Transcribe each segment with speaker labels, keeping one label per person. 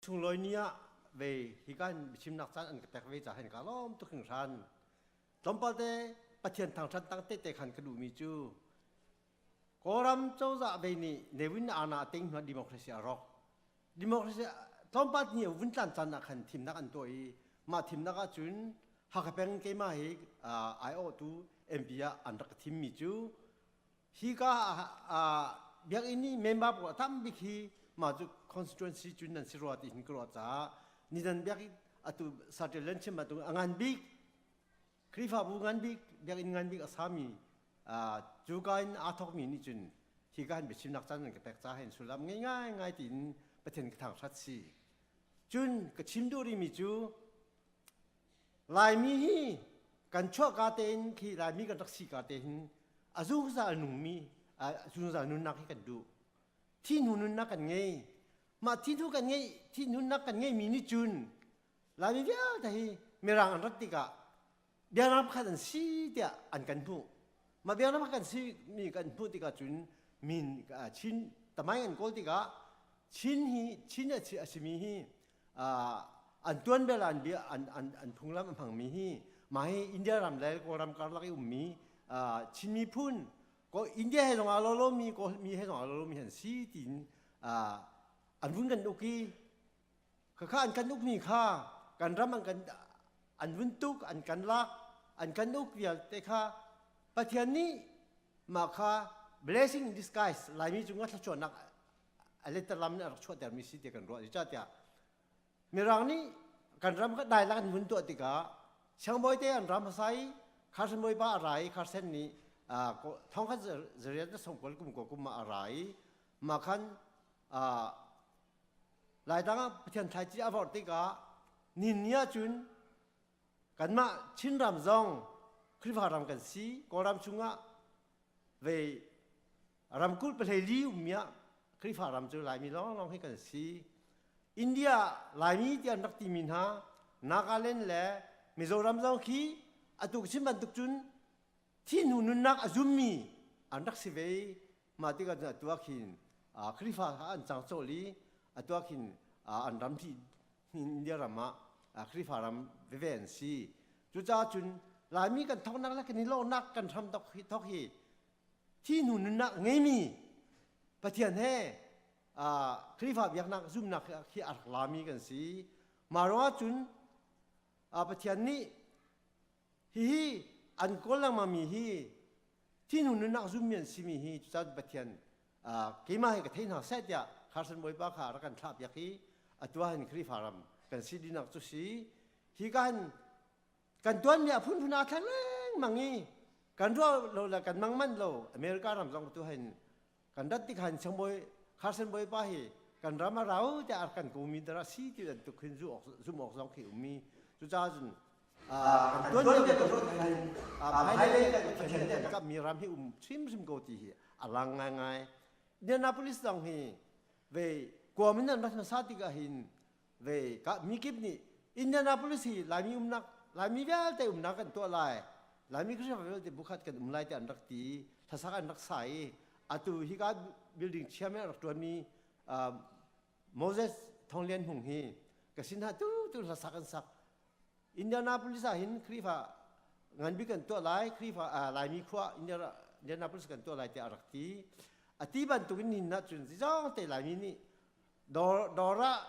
Speaker 1: Sunglawi ni ah ve hika hin biachimnak caan an ka pek ve caah hin ka lawm tuk hringhran. Tlawmpal te Pathian thangṭhat tang tete khan ka duhmi cu Kawlram cozah ve nih Ne Win Aana a ting hnuah democracy a rawk. Democracy tlawmpal ni a vun tlan caan ah khan thimnak an tuah i mah thimnak ahcun Hakha peng keimah hi aiawhtu MP ah an rak ka thimmi cu Hika ah biakinn i member pawl a tam bik hi mah cu constituency cun nan si rua ti hin ka ruah caah nidan biakinn atu saṭil nan chim bantuk a ngan bik Khrihfabu ngan bik biakinn ngan bik a sami cuka in aa thawkmi nih cun hika hin biachimnak caan nan ka pek caah hin sullam ngei ngaingai tiin Pathian ka thangṭhat si. Cun ka chim duh rihmi cu Laimi hi kan chuahka tein khi Laimi kan rak si ka te hin a zungzal nungmi zungzal nunnak hi kan duh. Thi hnu nunnak kan ngei. Mah thi hnu kan ngei thi nunnak kan ngeimi nih cun Laimi vialte hi Mirang an rat tikah biaknak pakhat an si tiah an kan hmuh. Mah biaknak pakhat kan si mi kan hmuh tikah cun min Chin tamai an kawl tikah Chin hi Chin a simi hi an tuanbia an bia an an an phunglam a hmangmi hi mah hi India ram le Kawlram karlak i ummi Chin miphun ko India he zong aa lo lomi Kawl mi he zong aa lo lomi an si tiin an vun kan uk i khakha an kan ukmi kha kan ram an kan an vun tuk an kan lak an kan uk vialte kha Pathian nih mah kha blessing in disguise Laimi cungah thluachuahnak a letterlam nih a rak chuahtermi si ti kan ruah zeicahtiah Mirang nih kan ram kha dailak an vun tuah tikah siangbawi te an ram hmasa i Carson bawipa a ra i Carson nih thongkhat zariat na songkol kum ko kum ah a ra i mah khan Laitlang ah Pathian thlaici a vorh tikah nin ni ahcun kanmah Chinram zong Khrihfa ram kan si Kawlram chungah ve ramkulh pahlei li ummi ah Khrihfa ram cu Laimi lawnglawng hi kan si. India Laimi ti an rak timi hna Nagaland le Mizoram zong khi atu chim bantuk cun thi hnu nunnak a zummi an rak si ve. Mah tikah cun atu ah khin Khrihfa kha an cang cawlh i atu ah khin an ram hi India ram ah Khrihfa ram veve an si. Cucaah cun Laimi kan thawknak le kan i lawhnak kan hram thawk hi thi hnu nunnak ngeimi Pathian he Khrihfa biaknak zumnak khi a rak lami kan si. Mah ruangah cun Pathian nih hihi an kawl lengmangmi hi thi hnu nunnak zummi an simi hi cucaah Pathian keimah hi ka thei hna seh tiah Carson Bawipa kha rak kan thlah piak i atu ah hin Khrihfa ram kan si dinak cu si hi ka hin kan tuanmi a phunphun aa thleng lengmang i kan ruah lo le kan mang manh lo America ram zong tu hin kan rat tik han siangbawi Carson Bawipa hi kan ram a rau tiah a kan komi dara si ti bantuk hin zum awk zong khi ummi cucaah cun kan tuanbia kan ruah hin hmailei Pathian nih an kammi ram hi um hrimhrim ko ti hi a lang ngaingai Indianapolis zong hi ve kuam in an rat hmasa tikah hin ve ka mikip nih Indianapolis hi Laimi umnak Laimi vialte umnak kan tuah lai Laimi Khrihfa vialte bukhat kan um lai ti an rak ti hlasak an rak sa i atu hi ka building chairman rak tuanmi Moses Thonglian Hmung hi ka sin ha tu tu hlasak an sak Indianapolis ah hin Khrihfa nganbik kan tuah lai Khrihfa Laimi khua Indianapolis kan tuah lai tiah a rak ti a ti bantuk in nin ahcun zizong te Laimi nih dawr dawr ah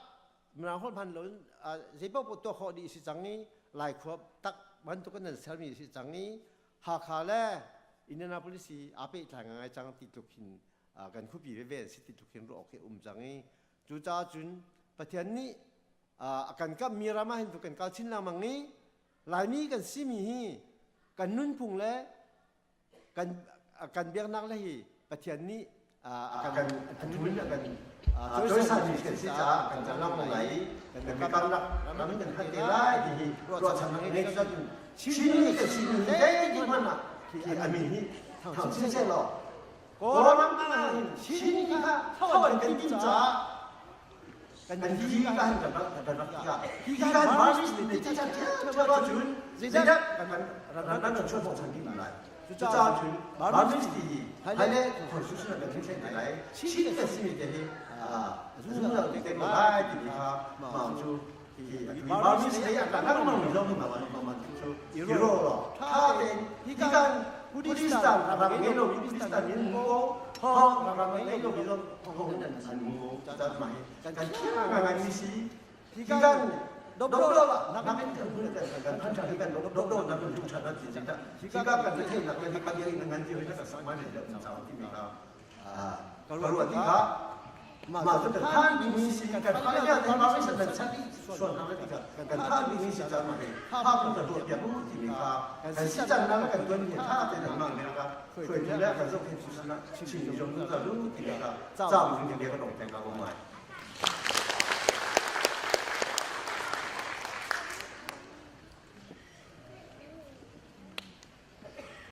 Speaker 1: mirang holh hman loin zei paoh tuah khawh dih si cang i Lai khua tak bantuk in nan sermi si cang i Hakha le Indianapolis hi aa pehtlai ngai cang ti tluk hin kan khuapi veve an si ti tluk hin ruah awk hi um cang i cucaah cun Pathian nih a kan kamhmi ram ah hin tu kan kal chin lengmang i Laimi kan simi hi kan nunphung le kan kan biaknak le hi Pathian nih a kan thun a kan cawisanmi kan si caah kan lam lai i kan biakamnak ram kan khat te lai ti hi ruahchannak ngei cun Chinmi kan simi hi zeitik hmanh ah khi a min hi thang chin seh law Kawlram ah hin Chinmi kha tho an kan tim caah kan thi ka han kan rak kan rak tikah hi kan virus nih ti chan ṭhiamṭhiam ahcun zeidah kan ran ran chuah hnawh chan ding lai cucaah cun virus ti hi haile constitution kan thlen te lai Chin kan simi te hi Zungzal te ko lai timi kha mah cu Burmese lei ah kan lengmang mi zong mah cu i ro law tha tein hi kan Buddhistan ram ngei lo mi Buddhistan in mu ko thong ram ngei lo mi zong thong in an mu ko ca mah hi kan khia ngai mi si hi kan dopdo ah nakin kan hun kan kan kan tha hi kan dopdo na kan tung tha na ti ta hi ka kan thei nak le hi kan in ngan ti hi ka sak mai le cha ti mi ka ka ruah ti kha mah cu kan than dingmi si kan than ya te ma san kan chat suan hang ti kha kan than dingmi si chan ma he tha kan kan ruah piak mu ti mi kha kan si chan na kan tuan mi tha te kan mang ne ka hruai tu le kan zoh khen su sana chin mi jong nu za lu ti kha cha mu ni le ka dong teng ka ko mai.